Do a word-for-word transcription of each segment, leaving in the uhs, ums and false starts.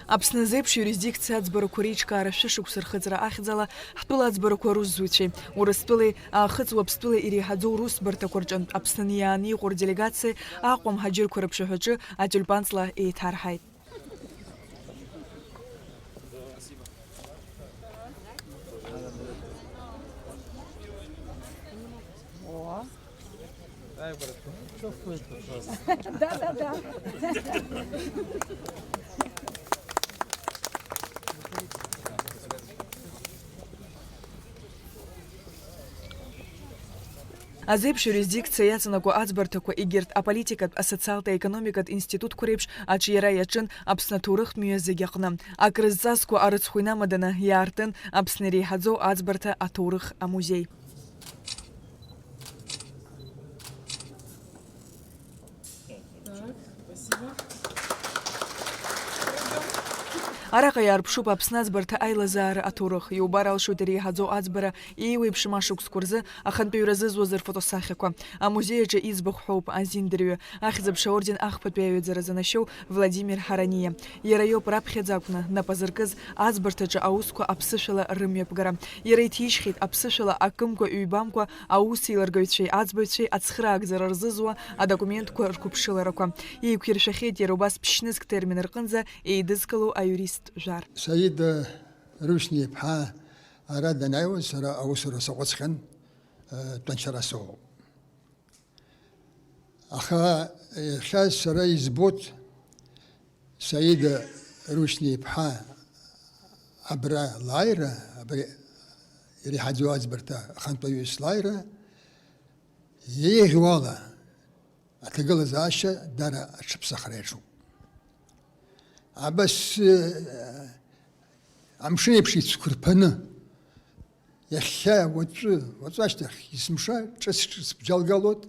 Аԥсны азеиԥш иурисдикциа аӡбарақәа реиҿкаара шәышықәса рхыҵра ахьӡала ҳтәыла аӡбарақәа русзуҩцәеи Урыстәылеи Аахыҵ Уаԥстәылеи иреиҳаӡоу русбарҭақәа рҿынтә Аԥсны иааны иҟоу рделегациеи Аҟәа мҳаџьырқәа рыԥшаҳәаҿы атиулпанҵла еиҭарҳаит. О. Ай, братку, чё хуй тут просто? Да, да, да. Азеиԥш иурисдикциа иаҵанакуа аӡбарҭақәа егьырҭ аполитикатә, асоциалтә, аекономикатә институтқәа реиԥш аҿиара иаҿын Аԥсны аҭоурыхтә мҩа зегьы аҟны. Акрызҵазкуа арыцхә инамаданы иаартын Аԥсны иреиҳаӡоу аӡбарҭа аҭоурых амузеи. Араҟа иаарԥшуп Аԥсны аӡбарҭа аилазаара аҭоурых, иубар алшоит иреиҳаӡоу аӡбара еиуеиԥшым ашықәсқәа рзы ахантәаҩра зызуаз рфотосахьақәа. Амузеи аҿы иӡбахә ҳәоуп азиндырҩы, Ахьӡ-аԥша аорден ахԥатәи аҩаӡара занашьоу Владимир Ҳараниа. Иара иоуп раԥхьаӡа акәны нап азыркыз аӡбарҭаҿы аусқәа аԥсышәала рымҩаԥгара. Иара иҭижьхьеит аԥсышәала акымкәа-ҩбамкәа аусеилыргаҩцәеи аӡбаҩцәеи ацхыраагӡара рзызуа адокументқәа рқәыԥшыларақәа. Еиқәиршәахьеит иара убас ԥшьнызқь термин рҟынӡа еидызкылоу аиурист жәар. Саида Рушьни-иԥҳа ара данааиуаз сара аусура саҟәыҵхьан, э, Тәанчара соуп. Аха иахьа сара избоит Саида Рушьни-иԥҳа абра лааира, абри иреиҳаӡоу аӡбарҭа ахантәаҩыс лааира, еиӷьу ала аҭагылазаашьа дара аҽыԥсахра иаҿуп. Абас, э, амшын еиԥш ицәқәырԥаны, иахьа, уаҵәы, уаҵәы ашьҭахь есымша ҿыц-ҿыц бџьалгалоит,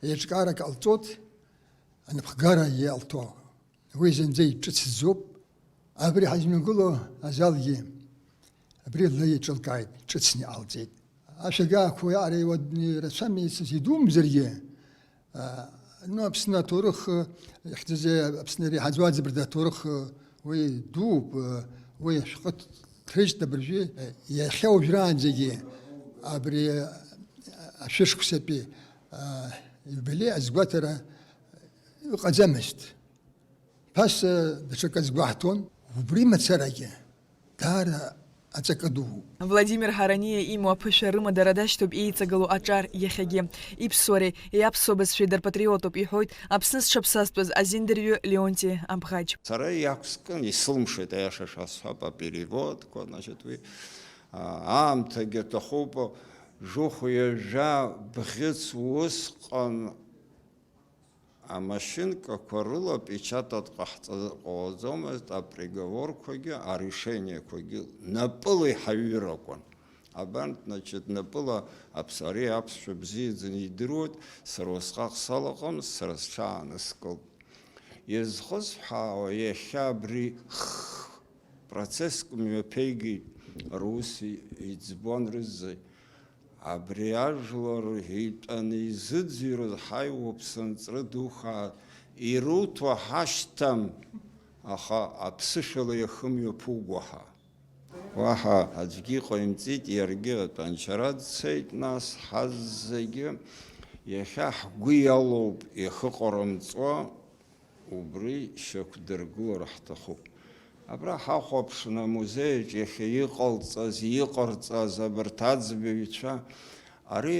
еиҿкаарак ҟалҵоит, анапхгара иалҭо. Уи зынӡа иҿыцӡоуп. Абри ҳазмҩагылоу азалгьы абри ла иҿылкааит, ҿыцны иҟалҵеит. Ашәагаақәа иаара иуа-, ирацәам ицыз идумзаргьы, а, ну, Аԥсны аҭоурых, э, ихьӡызеи Аԥсны иреиҳаӡоу аӡбарҭа аҭоурых, э, уи дууп, э, уи ашәҟәы ҭрыжьт абыржәы, э, иахьа уажәраанӡагьы абри, э, ашәышықәсатәи, э, иубилеи азгәаҭара ыҟаӡамызт. Ԥаса даҽакы азгәаҳҭон, убри мацарагьы даара аҵакы дууп. Владимир Ҳараниа имоу аԥышәа рымадара дашьҭоуп еиҵагылоу аҿар иахьагьы. Иԥсуареи иаԥсуа бызшәеи дарпатриотуп, иҳәоит Аԥсны зҽаԥсазтәыз азиндырҩы Леонти Абӷаџь. Сара иақәскын, исылмшеит, аиаша шәасҳәап, апереводқәа, значит, уи, а, аамҭагьы аҭахуп, Жохә ҩажәа бӷьыц усҟан Амашьынкақәа рыла печатать ҟаҳҵа-, ҟалаӡомызт, априговорқәагьы, арешениақәагьы напыла иҳаҩыр акәын. Абант, значит, напыла аԥс-, ари аԥсшәа бзиаӡаны идыруеит, сара усҟак салаҟам, сара сҽааныскылт. Изхысҳәаауа, иахьа абри х-, процесск мҩаԥигеит, рус и-, иӡбон рызегь. Абри ажәлар итәаны изыӡырҩуаз ҳаиуоуп, сынҵры дуқәа ируҭо ҳашьҭам, аха аԥсышәала иахымҩаԥуго ҳа. Уаҳа аӡәгьы иҟаимҵеит, иаргьы атәанчара дцеит, нас ҳаззегьы иахьа ҳгәы иалоуп иахыҟарымҵо. Убри шьақәдыргылар ҳҭахуп. Абра ҳахәаԥшны амузеи аҿы иахьа иҟалҵаз, иҟарҵаз абарҭ аӡбаҩцәа, ари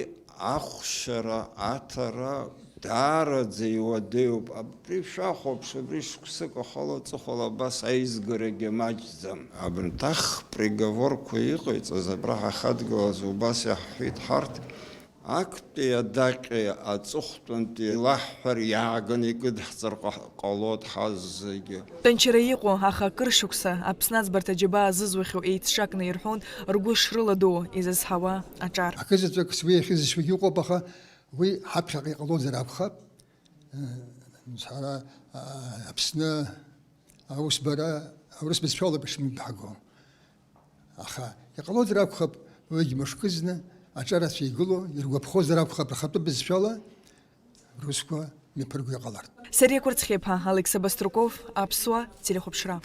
ахәшьара, аҭара даараӡа иуадаҩуп. Абри шәахәаԥш, абри шықәсык ахала аҵыхәала абас аизгарагьы маҷӡам. Абарҭ ахԥриговорқәа иҟаиҵаз, абра ҳахьадгылаз убас иаҳҳәеит ҳарҭ, Актәи адаҟьеи аҵыхәтәантәи лаҳҳәар иааганы икыдҳҵар ҟа-, ҟалоит ҳазегьы. Тәанчара иҟоу, аха акыр шықәса Аԥсны аӡбарҭа џьабаа зызуахьоу еицҿакны ирҳәон ргәы шрыладуу изызҳауа аҿар. Акызаҵәык уи ахьызышьуагьы ыҟоуп, аха уи ҳаԥхьаҟа иҟалозар акәхап. Ҳара, а, Аԥсны аусбара аурыс бызшәала ишмҩаԥаго. Аха иҟалозар акәхап, уигь мышкызны аҿарацәа игылоу иргәаԥхозар акәхап, рхатәы бызшәала русқәа мҩаԥырго иҟалартә. Сариа Кәырцхиаԥа, Алықьса Баструков, Аԥсуа телехәаԥшра.